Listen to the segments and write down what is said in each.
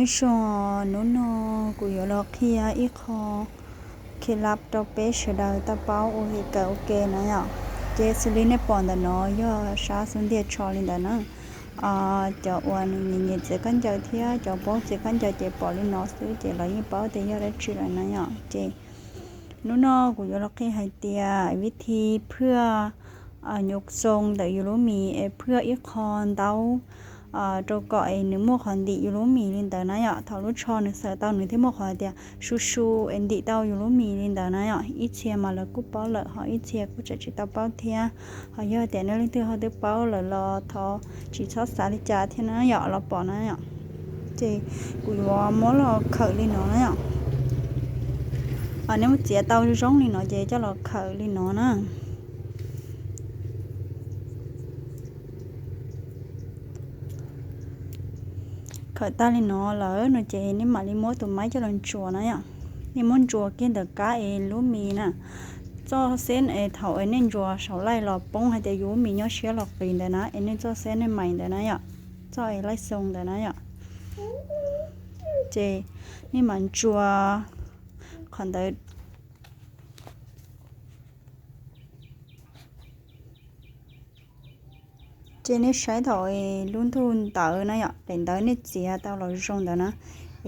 Nyob zoo, hnub no kuv yuav los qhia ib qho kev lab rau peb sawv daws tau paub ua kev kawm ua ke na yom. Ces xws li nej pom ntawm no yog sab xub ntiag tsho li ntawd na. Cov uas nws nyiam nyiam txiav khaub ncaws thiab cov paub txiav khaub ncaws ces pom li no xwb ces los yeej paub tias yog dab tsi lawm na yom. Ces hnub no kuv yuav los qhia hais tias vib thi phwaj nyuv xoo ntawm yus lub mis es phwaj ib qho ntaub rau kom es nws muaj qhov ntim yus lub mis li ntawd na yom. Thaum lub tsho nws xaws tau nws thiaj muaj qhov tias su su es ntim tau yus lub mis li ntawd na yom. Ib txhia mas lawv kuj paub lawm, ho ib txhia kuj tseem tsis tau paub thiab. Ho yog tias nej leej twg ho twb paub lawm los thov tsis txhob xav li cas thiab na yom, los pom na yom. Ces kuv yuav muab los khawm li no na yom. Nej muab txiav tau zoo li no ces coj los khawm li no na. Khawm tag li no lawm no ces nej mam li muab tus maib coj los ntsuas na yom. Nej muab ntsuas kiag ntawm kab es lub mis na. Txoj xeb es thaum es nej ntsuas saum laij los poob hais tias yus lub mis nyob siab los qis ntawd na, es nej txoj xeb nej mais ntawd na yom, txoj es laij xoo ntawd na yom. Ces nej mam ntsuas qhov ntawd. Ces nej saib thaum lub ntug ntawd na yom, daim ntawd nej txiav tau los zoo ntawd na,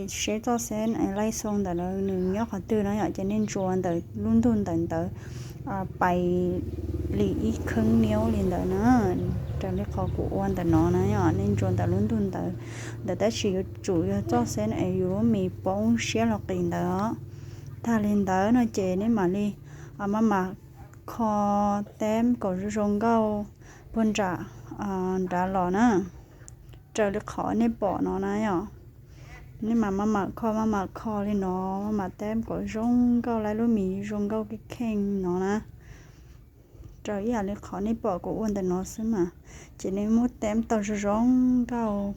es seb txoj xeb laij xoo ntawd nws nyob qhov twg na yom, ces nej ntsuas ntawm lub ntug ntawm ntawd pais li ib kheeb niab li ntawd na. Raws li qhov kuv ua ntawm no na yom, nej ntsuas ntawm lub ntug ntawd ntawd tab sis yuav tsum yog txoj xeb es yus lub mis poob siab los qis ntawd. Tag li ntawd no ces nej mam li maj mam kho teb kom zoo zoo nkauj puag nram nrad los na. Raws li qhov nej pom no na yom, nej mam maj mam kho maj mam kho li no, maj mam teb kom zoo nkauj, laib lub mis zoo nkauj kheej kheej no na. Raws ib yam li qhov nej pom kuv ua ntawm no xwb mas, ces nej muab teb tau zoo zoo nkauj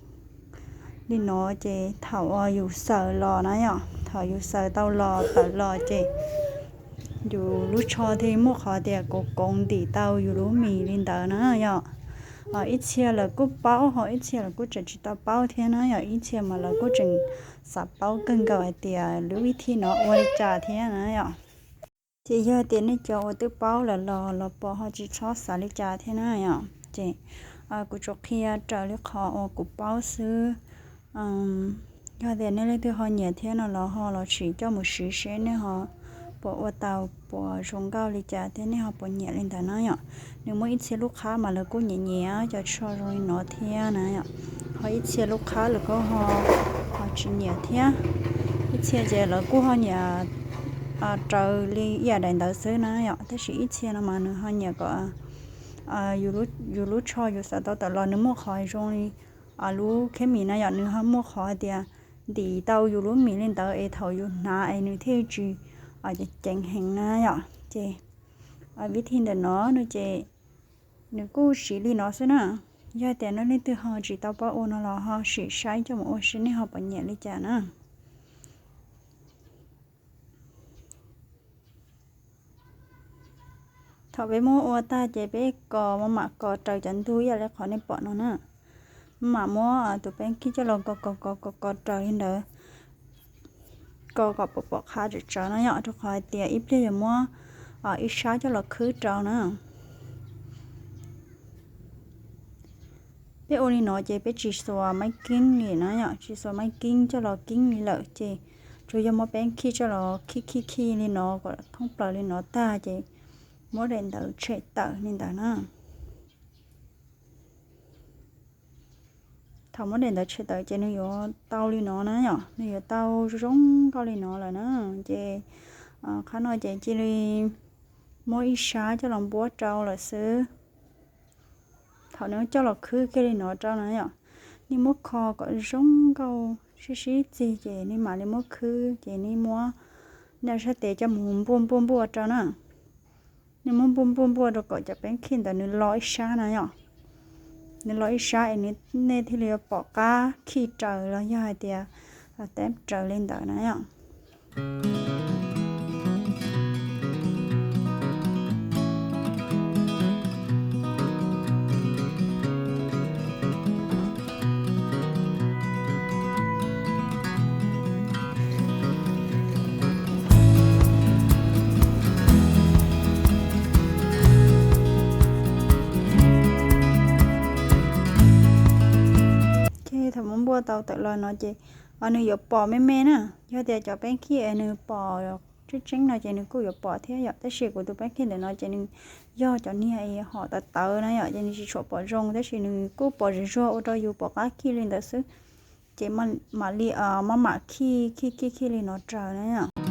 li no, ces thaum uas yus xaws los na yom, thaum yus xaws tau los tawm los ces yus lub tsho thiaj muaj qhov tias koov koov ntim tau yus lub mis li ntawd na yom. Ib txhia lawv kuj paub, ho ib txhia lawv kuj tseem tsis tau paub thiab na yom, ib txhia mas lawv kuj tseem xav paub kawg nkaus hais tias lub vib thi no ua li cas thiab na yom. Ces yog tias nej cov uas twb paub lawm los los pom ho tsis txhob xav li cas thiab na yom. Ces kuv tsuas qhia raws li qhov uas kuv paub xwb. Yog tias nej leej twg ho nyiam thiab no los ho los sim coj mus siv seb nej ho puas ua tau puas zoo nkauj li cas thiab nej ho puas nyiam li ntawd na yom. Nws muaj ib txhia lub qhab mas lawv kuj nyiam nyiam cov tsho zoo li no thiab na yom. Ho ib txhia lub qhab lawv kuj ho tsis nyiam thiab. Ib txhia ces lawv kuj ho nyiam raws li ib yam daim ntawd xwb na yom, tab sis ib txhia no mas nws ho nyiam kom yus lub tsho yus xaws tau tawm los nws muaj qhov zoo li lub kheb mis na yom, nws ho muaj qhov tias ntim tau yus lub mis li ntawd es thaum yus hnav es nws thiaj tsis ceev heev na yom. Ces vib thi ntawm no no ces nws kuj siv li no xwb na. Yog tias nej leej twg ho tsis tau paub ua no los ho sim saib coj mus ua seb nej ho puas nyiam li cas na. Thaum peb muab ua tag ces peb kos maj mam kos raws cov ntug ib yam li qhov nej pom no na. Maj mam muab tus peeb khij coj los kos kos kos kos kos raws li ntawd, kos kom pom pom qhab tsawv tsawv no yom, rau qhov hais tias ib pliag yuav muab ib sab coj los khwb rau na. Peb ua li no ces peb tsis xuas maiv keeb li na yom, tsis xuas maiv keeb coj los keeb li lawm ces tsuas yog muab peeb khij coj los khij khij khij li no kom thoob plaws li no tag ces muab daim ntawv tshem tawm li ntawd na. Thaum muab daim ntawv tshem tawm ces nws yuav tau li no na yom, nws yuav tau zoo nkauj li no lawm na. Ces qhov no ces cia li muab ib sab coj los npuab rau lawm xwb. Thaum nws coj los khwb kiag li no rau na yom, nej muab kho kom zoo nkauj sib sib txig ces nej mam li muab khwb ces nej muab nej sab tes coj mus npuaj npuaj npuaj rau na. Nej muab npuaj npuaj npuaj rau kom cov peeb khij ntawd nws lo ib sab na yom. Nws lo ib sab es nej thiaj li yuav pom qab khij raws los yog hais tias teeb raws li ntawd na yom. quaj tau tawm los no ces nws yuav pom me me na. Yog tias cov peb khij es nws pom tseeb tseeb no ces nws kuj yuav pom thiab yom, tab sis kuv tus peb khij ntawm no ces nws yog cov niag hom tawv tawv na yom, ces nws tsis tshua pom zoo tab sis nws kuj pom zem zuag ua rau yus pom qab khij li ntawd xwb. Ces mam li maj mam khij khij khij khij li no raws na.